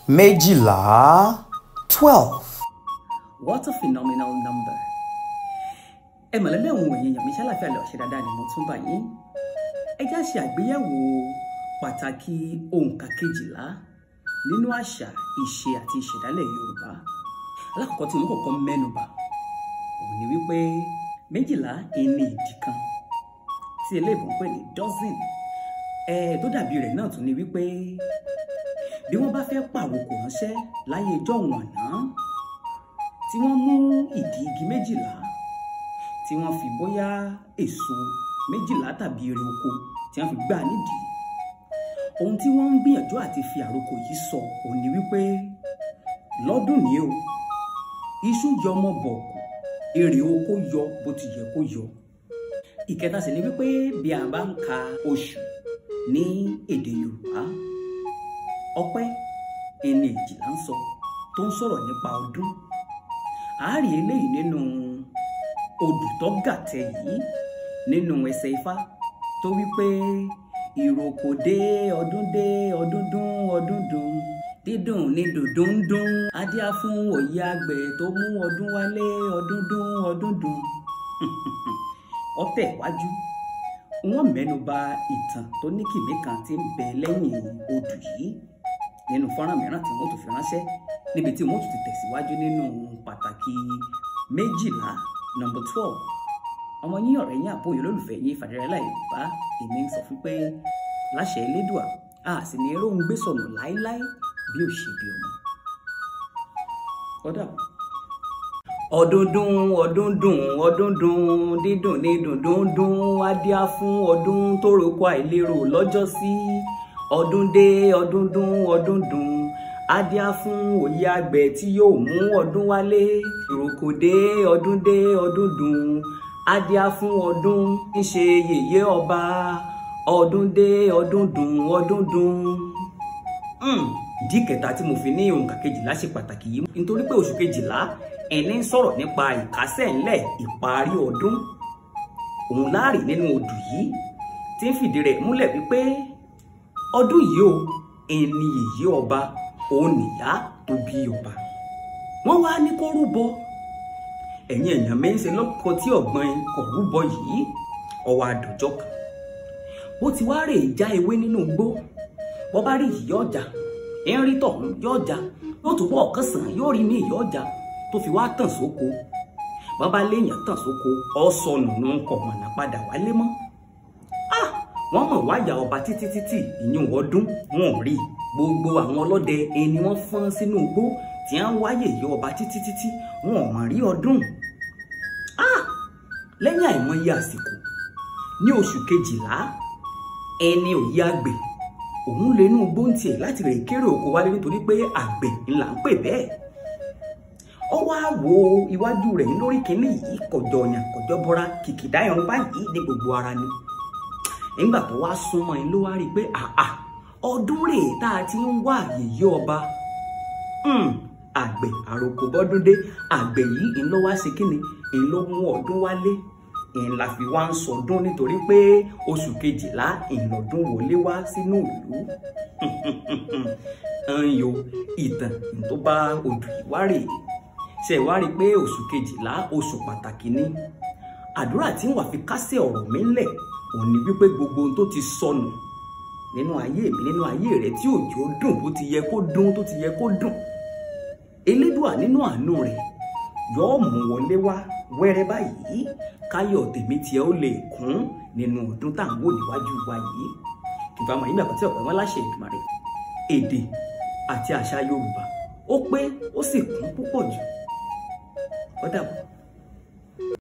Méjìlá, 12. What a phenomenal number. Ẹ mọ̀lẹ́lẹ́ òun ẹ̀yìn èèyàn mi, ṣàlàfíà lọ ṣe dáadáa ni mo tún bá yín. Ẹ já ṣe àgbéyẹ̀wò pàtàkì òǹkà 12 nínú àṣà, ìṣe àti ìṣẹ̀dálẹ̀ Yorùbá. Alákọ̀ọ́kọ́ tí mo kọ́kọ́ mẹ́nubà òun ni wípé 12 ìní ìdí kan tí eléèbó ń pè ní dozen. Tó dàbí rẹ̀ náà tún ni wípé bí wọ́n bá fẹ́ pàrokò ránṣẹ́ láyé ijọ́hun àná, tí wọ́n mú ìdí igi 12 tí wọ́n fi bóyá èso 12 tàbí èrè oko tí wọ́n fi gbà nídìí. Ohun tí wọ́n ń gbìyànjú àti fi àrokò yìí sọ òun ni wípé lọ́dún ní o, iṣu yọ ọmọ bọ̀ọ̀kù, èrè oko yọ bó ti yẹ kó yọ. Ìkẹta sì ni wípé bí a bá ń ka oṣù ní èdè Yorùbá, ọpẹ́ ẹni 12 ń sọ tó ń sọ̀rọ̀ nípa ọdún. A rí eléyìí nínú odù tó gàtẹ yìí nínú ẹsẹ̀ Ifá tó wípé ìrókò dé, ọdún dé, ọdún dún, ọdún dùn, dídùn ní dùndún dún, adíá fún òye àgbẹ̀ tó mú ọdún wálé, ọdún dún, ọdún dùn. Ọ̀tẹ̀ wájú wọ́n mẹ́nu bà ìtàn tó ní kìmí kan tí ń bẹ lẹ́yìn odù yìí nínú fọ́nrán mìíràn tí wọ́n tún fi ránṣẹ́, níbi tí wọ́n tún ti tẹ̀síwájú nínú pàtàkì 12, number 12. Ọmọ yín, ọ̀rẹ́ yín, àbóyè olólùfẹ́ yín, Fàdírẹ́lá Yorùbá, èmi ń sọ fún pé láṣẹ Elédùà, a sì ní eré òun gbé sọnù láéláé bí ò ṣe bí ọmọ. Ó dàbọ̀. Ọdún dún, ọdún dùn, ọdún dùn, dídùn ní dùndún dún, adíá fún ọdún tó roko àìlérò lọ́jọ́sí. Ọdún dé, ọdún dún, ọdún dùn, adíá fún òye àgbẹ̀ tí yóò mú ọdún wálé. Ìrókò dé, ọdún dé, ọdún dùn, adíá fún ọdún ń ṣe yèyé ọba. Ọdún dé, ọdún dùn, ọdún dùn. Ìdí kẹta tí mo fi ní òǹkà 12 ṣe pàtàkì yìí nítorí pé oṣù 12 ẹni ń sọ̀rọ̀ nípa ìkásẹ̀ ńlẹ̀ ìparí ọdún. Òun láàrí nínú odù yìí tí ń fìdí rẹ̀ múlẹ̀ wípé ọdún yìí o, ẹni yèyé ọba, òun nìyá tó bí ọba. Wọ́n wá ní kó rúbọ. Ẹ̀yin èèyàn mi ń ṣe lọ́kọ tí ọ̀gbọ́n kò rúbọ yìí, ọwọ́ àdòjọ́ kan. Bó ti wá rè já ewé nínú igbó, bó bá rí yìí ọjà, ń rí tọ̀hún yọjà, yóò túbọ̀ ọ̀kan sàn yóò rí ní ìyọjà tó fi wá tàn sóko. Bàbá léèyàn tàn sóko, ọ̀sọ̀nù nù kọ̀ mọ̀nà padà wálé mọ́. Wọ́n mọ̀ wáyà ọba títí títí ìyún ọdún wọn ò rí. Gbogbo àwọn ọlọ́dẹ ẹni wọ́n fọ́n sínú igbó tí wọ́n wáyè yọ ọba títí títí wọn ò mọ̀ rí ọdún. Lẹ́yìn àìmọye àsìkò ní oṣù 12 ẹni òye àgbẹ̀ òun lè inú igbó ń tiẹ̀ láti rè kéré oko wálé nítorí pé àgbẹ̀ ńlá ń pè bẹ́ẹ̀. Ó wá wo iwájú rẹ̀ lórí kínní yìí, kọjọ ọ̀yàn kọjọ bọ́ra kìkìdá irun báyìí ní gbogbo ara ni. Nígbà tó wá súnmọ́ ẹ ló wá rí i pé àà, ọdún rèé tá a ti ń wá yèyé ọba. Àgbẹ̀ àròkò bọ́dúndé, àgbẹ̀ yìí ń lọ wá ṣe kíni, ń lọ mú ọdún wálé. Ń la fi wá ń sọdún nítorí pé oṣù 12 ìlọ́dún wọlé wá sínú ìlú. Ń yo ìtàn tó bá odù yìí wá rèé. Ṣe wá rí i pé oṣù 12 oṣù pàtàkì ni. Àdúrà tí ń wà fi kásẹ̀ ọ̀rọ̀ mi ńlẹ̀ òun ni wípé gbogbo ohun tó ti sọnù nínú ayé mi, nínú ayé rẹ, tí òjò dùn bó ti yẹ kó dùn, tó ti yẹ kó dùn, Elédùà nínú àánú rẹ̀ yóò mú wọlé wá wẹ́rẹ́ báyìí, káyọ̀ tèmi tiẹ̀ ó lè kún nínú ọdún tá à ń wò níwájú wa yìí. Kìfà mọ̀ yìí mẹ́kọ̀ọ́ tí ọ̀pẹ̀ wọn láṣẹ Èdùmàrè. Èdè àti àṣà Yorùbá ó pé ó sì kún púpọ̀ jù. Ó dàbọ̀.